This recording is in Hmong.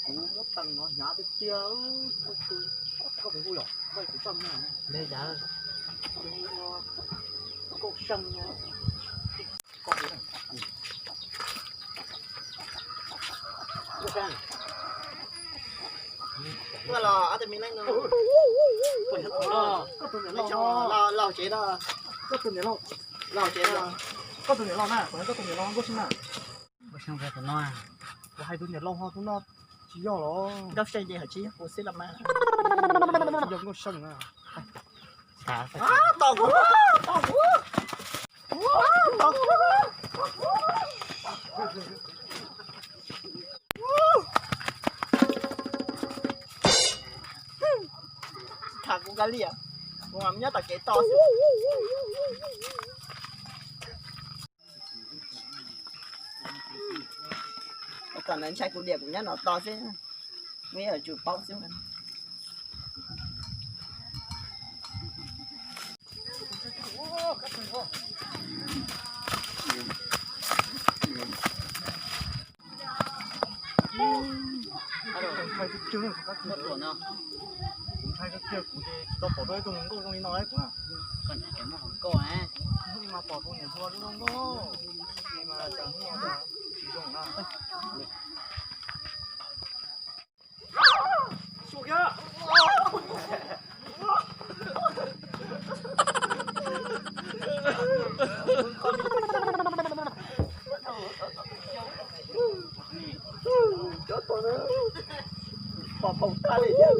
Kuv muab tees no hnyav tiag tiag, koj puas hu yom? Koj kuv txaj muag. Nkauj Seej no. Nkauj Seej. Tuaj los ob tug me leej no. Koj tus niam laus, laus tsev no. Koj tus niam laus, laus tsev no. Koj tus niam laus na, kuv hais koj tus niam laus Nkauj Seej na. Nkauj Seej tus no. Kuv hais tus niam laus ho tus no tsis yog los? Nkauj Seej ces hais tsis yog kuv xwb los mas. Yog Nkauj Seej na. Tos kuv, tos kuv. Tham kuv kab liam, kuv mas nyob tom kev tos xwb. Tom ntawd ntshai kuv diam kuv nyob no tos xwb, me yuav tsum paub xwb. Kuv ntshai tiag tiag, kuv ces tsis tau pom tau ib tug hluas nkauj zoo li no kuv na. Hnub no mas pom tus niam hluas zoo zoo nkauj, es mas cas hnub no cas tsis zoo na. Cov tos no pom paum tag li thiab.